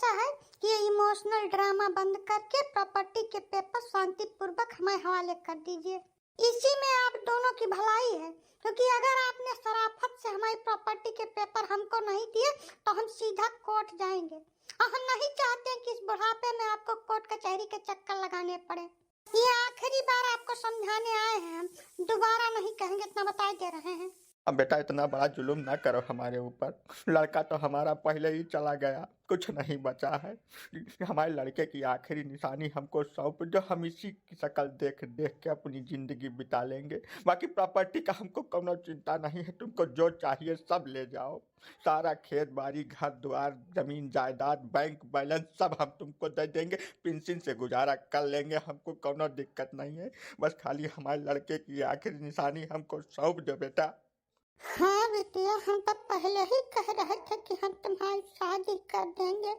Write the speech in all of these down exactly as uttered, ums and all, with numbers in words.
लगता है कि ये इमोशनल ड्रामा बंद करके प्रॉपर्टी के पेपर शांतिपूर्वक हमारे हवाले कर दीजिए। इसी में आप दोनों की भलाई है, क्योंकि अगर आपने शराफत से हमारी प्रॉपर्टी के पेपर हमको नहीं दिए तो हम सीधा कोर्ट जाएंगे, और हम नहीं चाहते हैं कि इस बुढ़ापे में आपको कोर्ट कचहरी के चक्कर लगाने पड़े। ये आखिरी बार आपको समझाने आए हैं हम, दोबारा नहीं कहेंगे, इतना बताए दे रहे हैं। अब बेटा, इतना बड़ा जुल्म ना करो हमारे ऊपर। लड़का तो हमारा पहले ही चला गया, कुछ नहीं बचा है। हमारे लड़के की आखिरी निशानी हमको सौंप दो, हम इसी की शक्ल देख देख के अपनी जिंदगी बिता लेंगे। बाकी प्रॉपर्टी का हमको कौनो चिंता नहीं है, तुमको जो चाहिए सब ले जाओ। सारा खेत बाड़ी, घर द्वार, जमीन जायदाद, बैंक बैलेंस सब हम तुमको दे देंगे। पेंशन से गुजारा कर लेंगे, हमको कौनो दिक्कत नहीं है। बस खाली हमारे लड़के की आखिरी निशानी हमको सौंप दो बेटा। हाँ बिटिया, हम तो पहले ही कह रहे थे कि हम तुम्हारी शादी कर देंगे,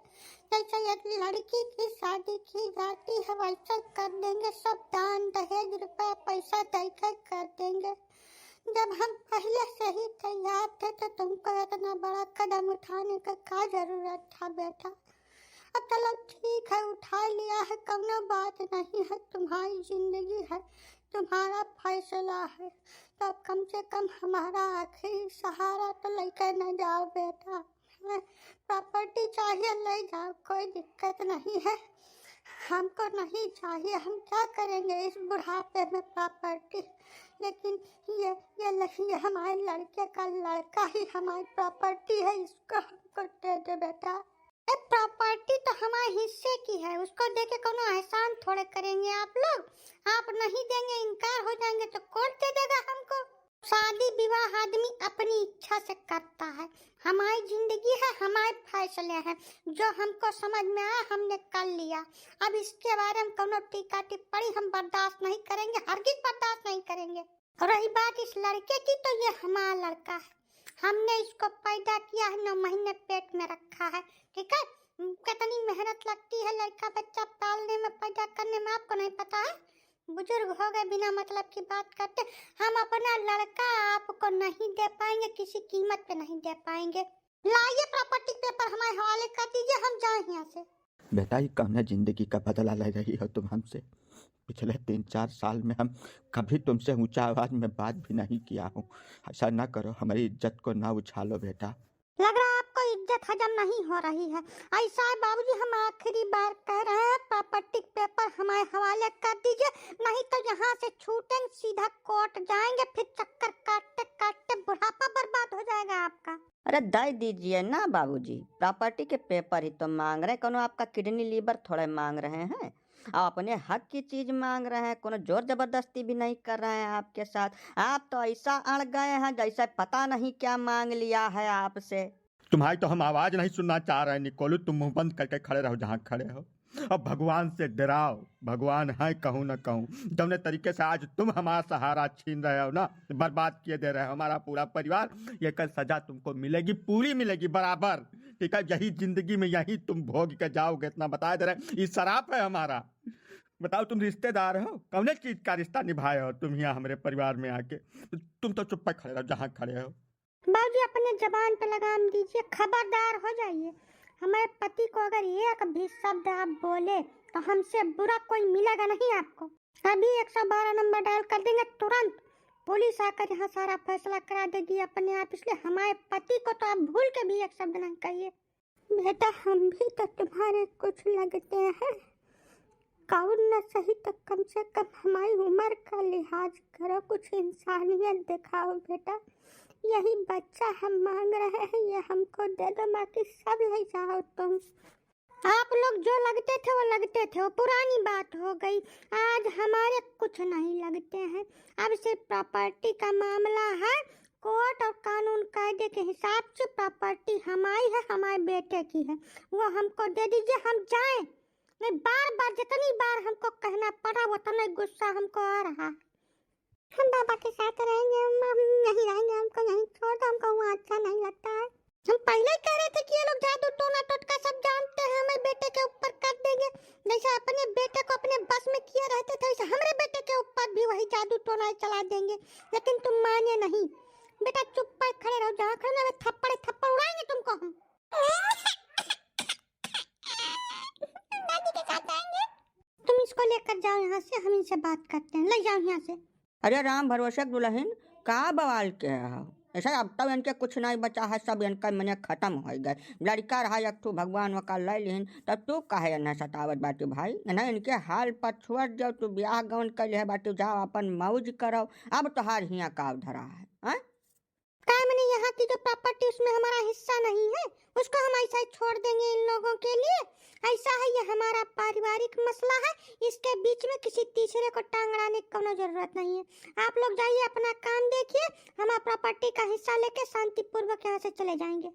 जैसे एक लड़की की शादी की जाती है वैसे कर देंगे, सब दान दहेज रुपया पैसा देकर कर देंगे। जब हम पहले से ही तैयार थे तो तुमको इतना बड़ा कदम उठाने का क्या जरूरत था बेटा? अब चलो ठीक है, उठा लिया है, कौनो बात नहीं है, तुम्हारी जिंदगी है, तुम्हारा फैसला है, तो अब कम से कम हमारा आखिरी सहारा तो लेके न जाओ बेटा। प्रॉपर्टी चाहिए ले जाओ, कोई दिक्कत नहीं है, हमको नहीं चाहिए, हम क्या करेंगे इस बुढ़ापे में प्रॉपर्टी। लेकिन ये ये लड़की, ये हमारे लड़के का लड़का ही हमारी प्रॉपर्टी है, इसको हमको दे दे बेटा। ए, प्रॉपर्टी तो हमारे हिस्से की है, उसको दे के कोनो एहसान थोड़े करेंगे आप लोग। आप नहीं देंगे, इनकार हो जाएंगे तो कोर्ट दे देगा हमको। शादी विवाह आदमी अपनी इच्छा से करता है, हमारी जिंदगी है, हमारे फैसले हैं, जो हमको समझ में आया हमने कर लिया। अब इसके बारे में कोनो टीका टिप्पणी हम बर्दाश्त नहीं करेंगे, हरगिज बर्दाश्त नहीं करेंगे। और रही बात इस लड़के की, तो ये हमारा लड़का है, हमने इसको पैदा किया है, नौ महीने पेट में रखा है, ठीक है। कितनी मेहनत लगती है लड़का बच्चा पालने में, पैदा करने में, आपको नहीं पता है? बुजुर्ग हो गए, बिना मतलब की बात करते। हम अपना लड़का आपको नहीं दे पाएंगे, किसी कीमत पे नहीं दे पाएंगे। लाइए प्रॉपर्टी पेपर हमारे हवाले कर दीजिए, हम जाएं यहाँ से। बेटा, ये कौन जिंदगी का बदला ले रही हो तुम हमसे? पिछले तीन चार साल में हम कभी तुमसे ऊंचा आवाज में बात भी नहीं किया हूँ। ऐसा ना करो, हमारी इज्जत को ना उछालो बेटा। लग रहा है आपको इज्जत हजम नहीं हो रही है। ऐसा है बाबूजी, हम आखिरी बार कह रहे हैं, प्रॉपर्टी पेपर हमारे हवाले कर दीजिए, नहीं तो यहाँ से छूटेंगे, सीधा कोर्ट जाएंगे, फिर चक्कर काटते काटते बुढ़ापा बर्बाद हो जाएगा आपका। अरे दे दीजिए ना बाबूजी, प्रॉपर्टी के पेपर ही तो मांग रहे हैं, कोनो आपका किडनी लीवर थोड़े मांग रहे हैं। आप अपने हक की चीज मांग रहे हैं, कोनो जोर जबरदस्ती भी नहीं कर रहे हैं आपके साथ। आप तो ऐसा अड़ गए हैं जैसे पता नहीं क्या मांग लिया है आपसे। तुम्हारी तो हम आवाज नहीं सुनना चाह रहे निकोलू, तुम मुंह बंद करके खड़े रहो जहाँ खड़े हो। अब भगवान से डराओ, भगवान है कहूँ न कहूँ। जौने तरीके से आज तुम हमारा सहारा छीन रहे हो ना, बर्बाद किए दे रहे हो हमारा पूरा परिवार, ये कर सजा तुमको मिलेगी, पूरी मिलेगी, बराबर। ठीक है, यही जिंदगी में यही तुम भोग के जाओगे, इतना बता दे रहे हैं। ये सराप है हमारा। बताओ, तुम रिश्तेदार हो, कौने चीज का रिश्ता निभाए हो तुम यहाँ हमारे परिवार में आके? तुम तो चुप्पे खड़े रहो जहाँ खड़े हो। बाबूजी, अपने जबान पे लगाम दीजिए, खबरदार हो जाइए। हमारे पति को अगर एक भी शब्द आप बोले तो हमसे बुरा कोई मिलेगा नहीं आपको। अभी एक सौ बारह नंबर डायल कर देंगे तुरंत। पुलिस आकर यहाँ सारा फैसला करा देगी अपने आप, इसलिए हमारे पति को तो आप भूल के भी एक शब्द नहीं कहिए। बेटा, हम भी तो तुम्हारे कुछ लगते हैं, कौन न सही तो कम से कम हमारी उम्र का लिहाज करो, कुछ इंसानियत दिखाओ बेटा। यही बच्चा हम मांग रहे हैं, ये हमको दे दो, बाकी सब ले जाओ तुम। आप लोग जो लगते थे वो लगते थे, वो पुरानी बात हो गई। आज हमारे कुछ नहीं लगते हैं, अब सिर्फ प्रॉपर्टी का मामला है। कोर्ट और कानून कायदे के हिसाब से प्रॉपर्टी हमारी है, हमारे बेटे की है, वो हमको दे दीजिए, हम जाएं। नहीं, बार बार जितनी बार हमको कहना पड़ा उतना गुस्सा हमको आ रहा है। हम बाबा के साथ रहेंगे, हम, हम यहीं रहेंगे, हमको यहीं छोड़ दो, हमको वहाँ अच्छा नहीं लगता है। हम पहले ही कह रहे थे कि ये लोग जादू टोना टोटका सब जानते हैं, हमारे बेटे के ऊपर कर देंगे। जैसे अपने बेटे को अपने बस में किए रहते थे, वैसे हमारे बेटे के ऊपर भी वही जादू टोना चला देंगे। लेकिन तुम माने नहीं। बेटा चुप पे खड़े रहो, जहाँ खड़े ना, थप्पड़ थप्पड़ उड़ाएंगे तुमको हम। लेकर जाओ यहाँ से, हम इनसे बात करते हैं, ले जाओ यहाँ से। अरे राम भरोसे के दुलहिन, का बवाल के हो? ऐसा अब तो इनके कुछ नहीं बचा है, सब इनका मने खत्म होइ गए। लड़िका रहा एक ठो, भगवान ओका ले लिहिन, तब तू काहे इन्हें सतावत बाटी भाई? इन्हें इनके हाल पर छोड़ दियो, तू ब्याह गवन कर लिहे बाटी, जाओ अपन मौज करो। अब तोहार हियाँ का धरा है, हैं? का मने यहाँ की जो प्रॉपर्टी उसमें हमारा हिस्सा नहीं है, उसको हम ऐसा ही छोड़ देंगे इन लोगों के लिए? ऐसा है, ये हमारा पारिवारिक मसला है, इसके बीच में किसी तीसरे को टांग अड़ाने की कोनो जरूरत नहीं है। आप लोग जाइए, अपना काम देखिए, हमारा प्रॉपर्टी का हिस्सा लेके शांतिपूर्वक यहाँ से चले जाएंगे।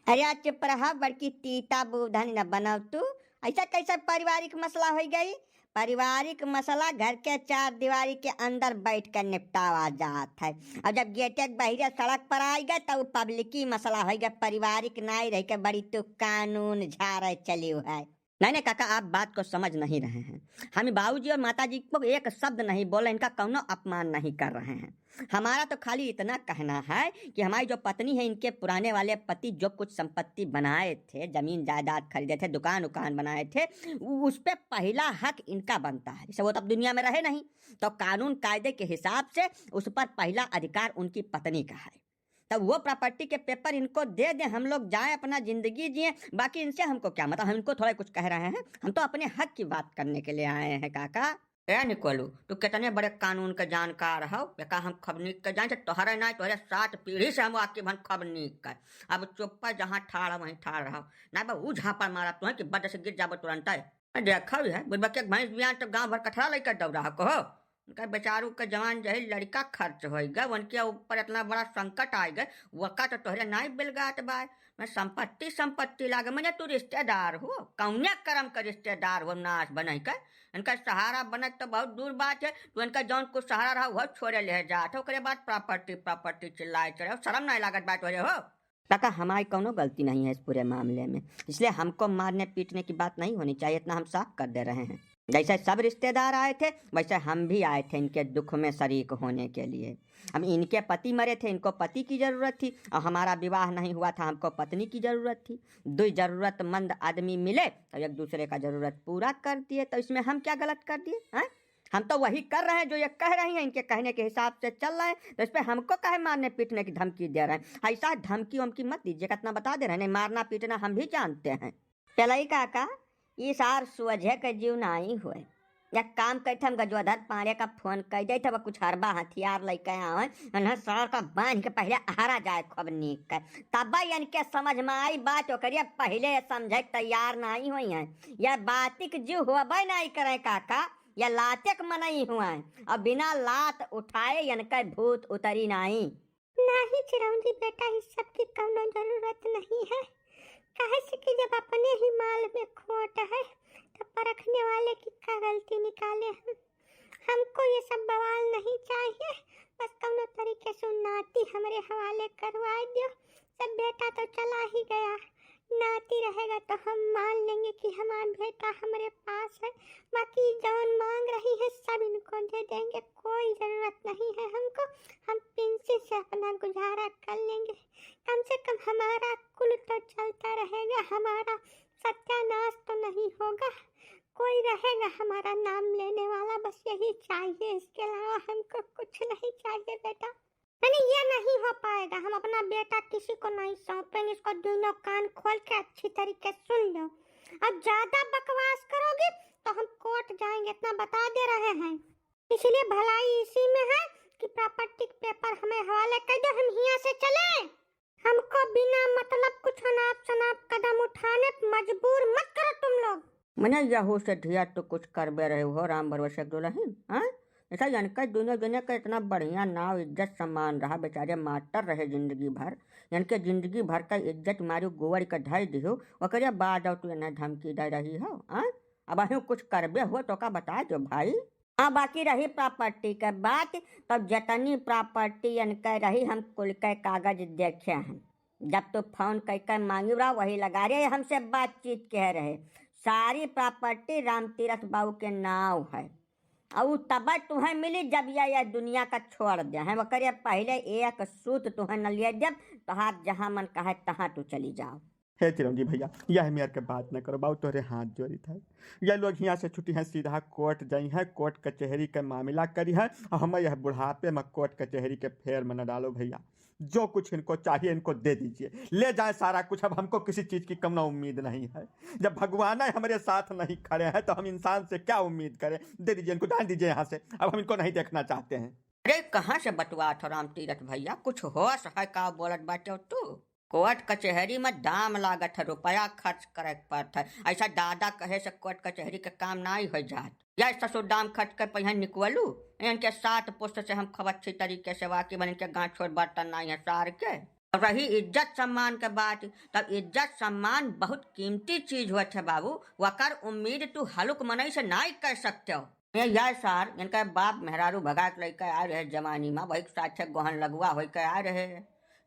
अरे आज चुप रहा, बड़की तीता बुधन न बनाओ तू। ऐसा कैसा पारिवारिक मसला होइ गई? पारिवारिक मसला घर के चार दीवारी के अंदर बैठ कर निपटावा जात है। और जब गेटे के बहिरे सड़क पर आइ गए, तब पब्लिकी मसला होइ गए, पारिवारिक नाई रह के बड़ी तू कानून झारे चलियो है। नहीं, नहीं काका, आप बात को समझ नहीं रहे हैं। हम बाबूजी और माताजी को एक शब्द नहीं बोले, इनका कौनो अपमान नहीं कर रहे हैं। हमारा तो खाली इतना कहना है कि हमारी जो पत्नी है, इनके पुराने वाले पति जो कुछ संपत्ति बनाए थे, जमीन जायदाद खरीदे थे, दुकान उकान बनाए थे, उ-, उस पे पहला हक इनका बनता है। जैसे वो तो अब दुनिया में रहे नहीं, तो कानून कायदे के हिसाब से उस पर पहला अधिकार उनकी पत्नी का है। तब वो प्रॉपर्टी के पेपर इनको दे दें, हम लोग जाएं, अपना जिंदगी जिएं, बाकी इनसे हमको क्या मतलब, हम इनको थोड़ा कुछ कह रहे हैं, हम तो अपने हक की बात करने के लिए आए हैं काका। ए निकोलू, तू कितने बड़े कानून के जानकार हो, एका हम खबनीक के जाएं, तो तोहरे ना, तोहरे सात पीढ़ी से हम वाकिफ हन खबनीक के। अब चुप्पा जहाँ ठाड़ है, वहीं ठाड़ रहो, ना बा ऊ झापड़ मारा तुहें कि बद से गिर जाबो तुरंत। देखो है, बुढ़बा के भैंस बियान तो गाँव भर कठरा लेकर दौड़ा हो, कहो। उनका बेचारू का जवान जही लड़िका खर्च होइ गए, उनके ऊपर इतना बड़ा संकट आइ गए, वका तो तोहरे नाई बिलगात बाय। मैं संपत्ति, संपत्ति लागे, मने तू रिश्तेदार हो, कौने करम का रिश्तेदार हो, नाश बनई के? इनका सहारा बनत तो बहुत दूर बात है, तू इनका जौन कुछ सहारा रहा, वह छोड़े ले जात हो, ओकरे बाद प्रॉपर्टी, प्रॉपर्टी चिल्लाए चढ़े हो, शर्म नहीं लागत बात हो रे हो? काका, हमारी कौनो गलती नहीं है इस पूरे मामले में, इसलिए हमको मारने पीटने की बात नहीं होनी चाहिए, इतना हम साफ कर दे रहे हैं। जैसे सब रिश्तेदार आए थे, वैसे हम भी आए थे इनके दुख में शरीक होने के लिए। अब इनके पति मरे थे, इनको पति की जरूरत थी, और हमारा विवाह नहीं हुआ था, हमको पत्नी की जरूरत थी। दो जरूरतमंद आदमी मिले तो एक दूसरे का जरूरत पूरा कर दिए, तो इसमें हम क्या गलत कर दिए हैं? हम तो वही कर रहे हैं जो ये कह रही हैं, इनके कहने के हिसाब से चल रहे हैं, तो इस पे हमको काहे मारने पीटने की धमकी दे रहे हैं? ऐसा धमकी वमकी मत दीजिए, कितना बता दे रहे हैं, नहीं मारना पीटना हम भी जानते हैं। पेलई काका, ई सार सुअझे के जीव नाई होए। एक काम करत हम गजोधर पांड़े का फोन कर देत, अब कुछ हरबा हथियार लेके आवे, इन्हें सार का बांध के पहले अहरा जाए खूब नीक के, तब इनके समझ में आई बात, ओकरे पहले ये समझे के तैयार नाई होई हैं। ये बातिक जीव होबे नाई करे काका, ये लातेक मनई हुआ है, और बिना लात उठाए इनके भूत उतरी नाई। नाही चिरौंजी बेटा, इस सब की कौनो जरूरत नहीं है, काहे से कि जब अपने ही माल में खोट है, तो परखने वाले की का गलती निकाले हम। हमको ये सब बवाल नहीं चाहिए, बस कौनो तरीके से नाती हमरे हवाले करवा दियो। सब बेटा तो चला ही गया, नाती रहेगा तो हम मान लेंगे कि हमार बेटा हमरे पास है, बाकी जौन मांग रही है सब इनको दे देंगे, कोई जरूरत नहीं है हमको, हम पेंशन से अपना गुजारा कर लेंगे, कम से कम हमारा कुल तो चलता रहेगा, हमारा सत्यानाश तो नहीं होगा, कोई रहेगा हमारा नाम लेने वाला, बस यही चाहिए, इसके अलावा हमको कुछ नहीं चाहिए बेटा। नहीं, ये नहीं हो पाएगा, हम अपना बेटा किसी को नहीं सौंपेंगे। इसको दोनों कान खोल के अच्छी तरीके से सुन लो, और ज्यादा बकवास करोगे तो हम कोर्ट जाएंगे, इतना बता दे रहे हैं। इसलिए भलाई इसी में है कि प्रॉपर्टी के पेपर हमें हवाले कर दो, हम हियां से चले। हमको बिना मतलब कुछ अनाप शनाप कदम उठाने पे मजबूर मत करो तुम लोग। मने यहू से ढिया तो कुछ करबे रहे हो राम भरोसे के दुलहिन, हाँ? ऐसा इनका दोनों जने का इतना बढ़िया नाव इज्जत सम्मान रहा, बेचारे मास्टर रहे जिंदगी भर, इनके जिंदगी भर का इज्जत मारी गोबर के धर दिहो, ओकरे बाद और तू इन्हें धमकी दे रही हो, हाँ? अब अहीं कुछ करबे हो तो का बता दो भाई। हाँ, बाकी रही प्रॉपर्टी के बात, तब जितनी प्रॉपर्टी इनके रही हम कुल के कागज देखे हैं। जब तू फोन कई के मांगी रहा वही लगा रहे, हमसे बातचीत कह रहे, सारी प्रॉपर्टी रामतीरथ बाबू के नाव है। और उ तब तुहें मिली जब यह, यह दुनिया का छोड़ दे हैं, ओकरे पहले एक सूत तुहें न लिए देब, तोहार जहाँ मन कहे तहाँ तू चली जाओ। हे चिरौंजी भैया, यह मेर के बात न करो बाबू, तोहरे हाथ जोड़ित है। यह लोग हियाँ से छुट्टी हैं, सीधा कोर्ट जाई हैं, कोर्ट कचहरी के मामला करी हैं, और हम यह बुढ़ापे में कोर्ट कचहरी के फेर में न डालो भैया। जो कुछ इनको चाहिए, इनको दे दीजिए, ले जाए सारा कुछ। अब हमको किसी चीज की कम ना उम्मीद नहीं है। जब भगवान ही हमारे साथ नहीं खड़े हैं, तो हम इंसान से क्या उम्मीद करें? दे दीजिए इनको, जान दीजिए यहाँ से, अब हम इनको नहीं देखना चाहते हैं। अरे, कहाँ से बतुआत हो राम तीरथ भैया? कुछ होश है का बोलत बाटे तू? कोर्ट कचहरी में दाम लागत है, रुपया खर्च करे के पड़त है। ऐसा दादा कहे से कोर्ट कचहरी के काम नाई हो जात। या ससुर दाम खर्च कर पहिया निकलू, इनके सात पुस्त से हम खूब अच्छी तरीके से वाकिफ बन, इनके गांठ छोड़ बर्तन नाई है सार के। और रही इज्जत सम्मान के बात, तब इज्जत सम्मान बहुत कीमती चीज होत है बाबू, वकर उम्मीद तू हलुक मनई से नाई कर सकते हो। ये, ये सार, इनका बाप मेहरारू भगा के लइके आए रहे जवानी में, वही के साथे गोहन लगुआ होई के आए रहे।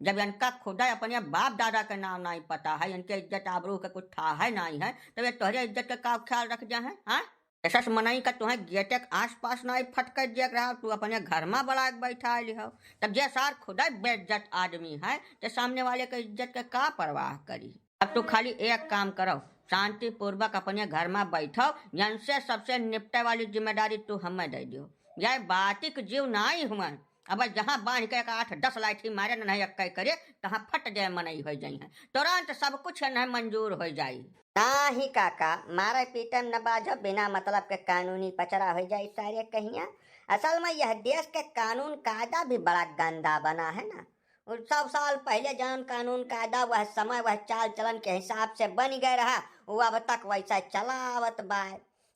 जब इनका खुदा अपने बाप दादा के नाम नाई पता है, इनके इज्जत आबरू के कुछ था है नाई है, तब ये तोहरे इज्जत के का ख्याल रख जा है, हाँ? ऐसा से मनई का तुहें गेटे के आसपास नाई फटके देख रहा, तू अपने घर में बड़ा के बैठा लिहो। तब जे सार खुदा बेइज्जत आदमी है, ते सामने वाले के इज्जत के का परवाह करी? अब तू खाली एक काम करो, शांतिपूर्वक अपने घर में बैठो, यन से सबसे निपटे वाली जिम्मेदारी तू हमें दे दियो। यह बातिक जीव नाई हुआ, अब जहाँ बांध के एक आठ दस लाठी मारे न नहीं अक्के करे, तहाँ फट जाए मनई हो जाई है, तुरंत सब कुछ न मंजूर हो जाई। नाही काका, मारे पीटे में न बाझो, बिना मतलब के कानूनी पचरा हो जाई सारे कहिया। असल में यह देश के कानून कायदा भी बड़ा गंदा बना है ना। और सौ साल पहले जौन कानून कायदा, वह समय, वह चाल चलन के हिसाब से बन गए रहा, वो अब तक वैसा चला आवत बा।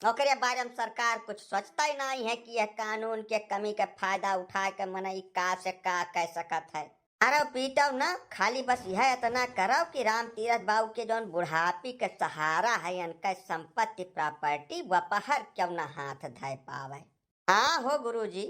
ओकरे बारे में सरकार कुछ सोचता ही नहीं है कि यह कानून के कमी के फायदा उठा के मनई का से का कह सकत है। अरे पीटो ना, खाली बस यह इतना करो कि राम तीरथ बाबू के जौन बुढ़ापी के सहारा है, इनका संपत्ति प्रॉपर्टी वपहर क्यों ना हाथ धय पावे। हाँ हो गुरुजी,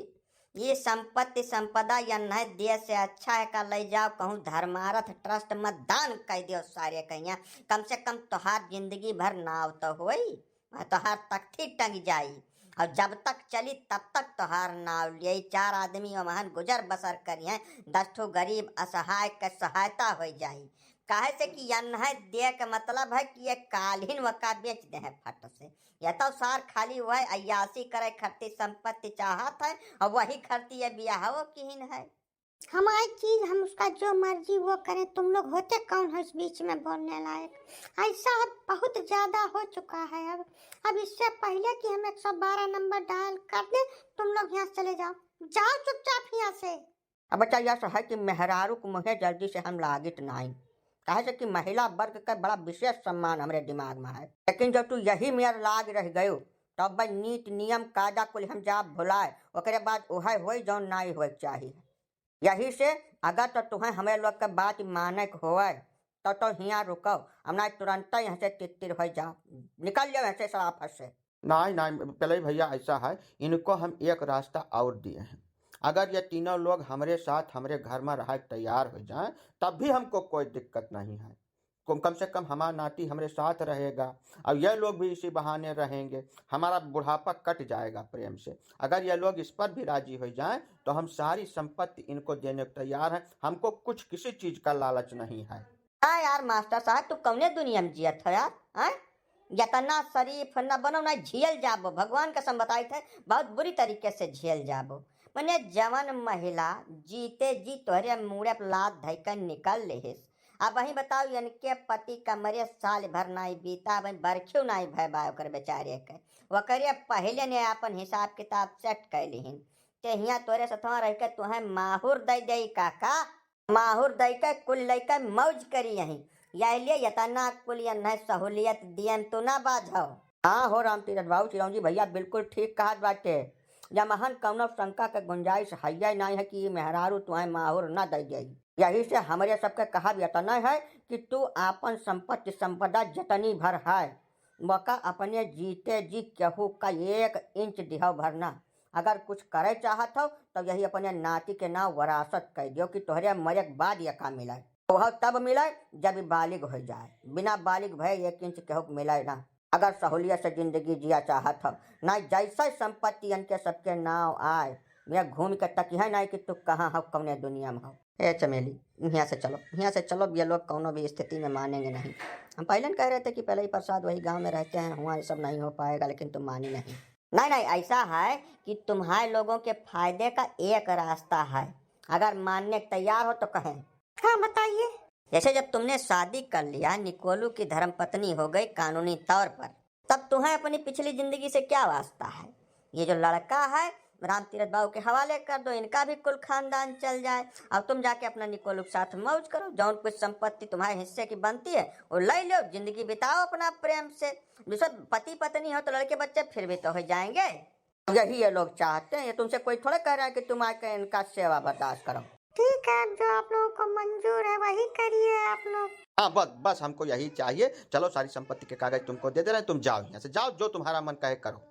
ये संपत्ति संपदा यन्है दिए से अच्छा है का ले जाओ कहूँ धर्मार्थ ट्रस्ट में दान कर दियो सारे कहिया, कम से कम तोहार जिंदगी भर नाव तो होई, तोहार तख्ती टंग जाई। और जब तक चली तब तक तोहार नाव लिए चार आदमी ओमहन गुजर बसर करिहें, दस ठो गरीब असहाय के सहायता हो जाई। काहे से कि यन्है दिए के मतलब है कि ये काल्हिन वका बेच दे हैं फट से। या तो सार खाली वह अय्यासी करे खरती संपत्ति चाहत है और वही खरती ये बियाहो किहिन है। हमारी चीज, हम उसका जो मर्जी वो करें, तुम लोग होते कौन हो इस बीच में बोलने लायक? ऐसा अब बहुत ज्यादा हो चुका है। अब अब इससे पहले कि हम एक सौ बारह नंबर डायल कर दें, तुम लोग यहाँ से चले जाओ, जाओ चुपचाप यहाँ से। अब बच्चा यह है कि मेहरारू के मुँहे जल्दी से हम लागित नाई, काहे से कि महिला वर्ग का बड़ा विशेष सम्मान हमरे दिमाग में है। लेकिन जब तू यही मेर लाग रह गयो, तब भाई नीत नियम कायदा कुल हम जाब भुलाए, ओकरे बाद उहे होई जौन नाई होए के चाही। यही से अगर तो तुहें हमें लोग के बात माने के होए, तो तो हियाँ रुको, हम ना तुरंत यहाँ से तित्तिर हो जाओ, निकल जाओ यहाँ से सराफत से। नाई, नाई, पहले भैया ऐसा है, इनको हम एक रास्ता और दिए हैं। अगर ये तीनों लोग हमरे साथ हमरे घर में रहे के तैयार हो जाएं, तब भी हमको कोई दिक्कत नहीं है। कम, कम से कम हमारा नाती हमरे साथ रहेगा और ये लोग भी इसी बहाने रहेंगे, हमारा बुढ़ापा कट जाएगा प्रेम से। अगर ये लोग इस पर भी राजी हो जाएं, तो हम सारी संपत्ति इनको देने को तैयार हैं। हमको कुछ किसी चीज का लालच नहीं है। हाँ यार मास्टर साहब, तू कौने दुनिया में जियत हो यार, हैं? यतना शरीफ न बनो, ना झेल जाबो। भगवान कसम बताइत है, बहुत बुरी तरीके से झेल जाबो। मने जवन महिला जीते जी तोहरे मूड़े पर लात धइके निकल लेहिस, अब वही बताओ, इनके पति का मरे साल भर नाई बीता, वही बरखियो नाई भय बा ओकर बेचारे के। ओकरे पहले ने आपन हिसाब किताब सेट कर लिहिन। ते हियाँ तोरे सथवा रह के तुहें माहुर दे देई काका। माहुर दइके कुल लइके मौज करी यहीं। यह लिए यतना कुल यन्है सहूलियत दियन तो ना बाझो। हाँ हो राम तीरथ बाबू, चिरौंजी भैया बिल्कुल ठीक कहत बाटे। यमहन कौनो शंका के गुंजाइश हइये नाई है कि ई मेहरारू तुहें माहुर ना दे जाई। यही से हमरे सबके कहब यतना है कि तू आपन संपत्ति संपदा जतनी भर है, मौका अपने जीते जी केहू का एक इंच दिहो भर ना। अगर कुछ करे चाहत हो, तो यही अपने नाती के नाव वरासत कह दियो कि तोहरे मरे के बाद ये का मिले। तो वह तब मिले, जब ई बालिग हो जाए। बिना बालिग भय एक इंच केहू के मिले ना। अगर सहूलियत से जिंदगी जिया चाहत हो, ना जैसे संपत्ति इनके सबके नाव आए, मैं घूम के तकिहे नहीं कि तू कहाँ हो, कौने दुनिया में हो। ए चमेली, यहाँ से चलो, यहाँ से चलो। ये लोग कौनो भी स्थिति में मानेंगे नहीं। हम पहले न कह रहे थे कि पहले ही प्रसाद वही गांव में रहते हैं, वहाँ ये सब नहीं हो पाएगा, लेकिन तुम मानी नहीं। नहीं नहीं, ऐसा है कि तुम्हारे लोगों के फायदे का एक रास्ता है, अगर मानने को तैयार हो तो कहें। हाँ, बताइए। जैसे जब तुमने शादी कर लिया निकोलू की धर्मपत्नी हो गई कानूनी तौर पर, तब तुम्हें अपनी पिछली जिंदगी से क्या वास्ता है? ये जो लड़का है, रामतीरथ बाबू के हवाले कर दो, इनका भी कुल खानदान चल जाए। अब तुम जाके अपना निकोलू के साथ मौज करो, जौन कुछ संपत्ति तुम्हारे हिस्से की बनती है वो ले लो, जिंदगी बिताओ अपना प्रेम से। दूसरा पति पत्नी हो तो लड़के बच्चे फिर भी तो हो जाएंगे। यही ये लोग चाहते हैं, ये तुमसे कोई थोड़े कह रहा है कि तुम आके इनका सेवा बर्दाश्त करो। ठीक है, अब जो आप लोगों को मंजूर है वही करिए आप लोग। हाँ, बस बस, हमको यही चाहिए। चलो, सारी संपत्ति के कागज तुमको दे दे रहे हैं, तुम जाओ यहाँ से, जाओ, जो तुम्हारा मन कहे करो।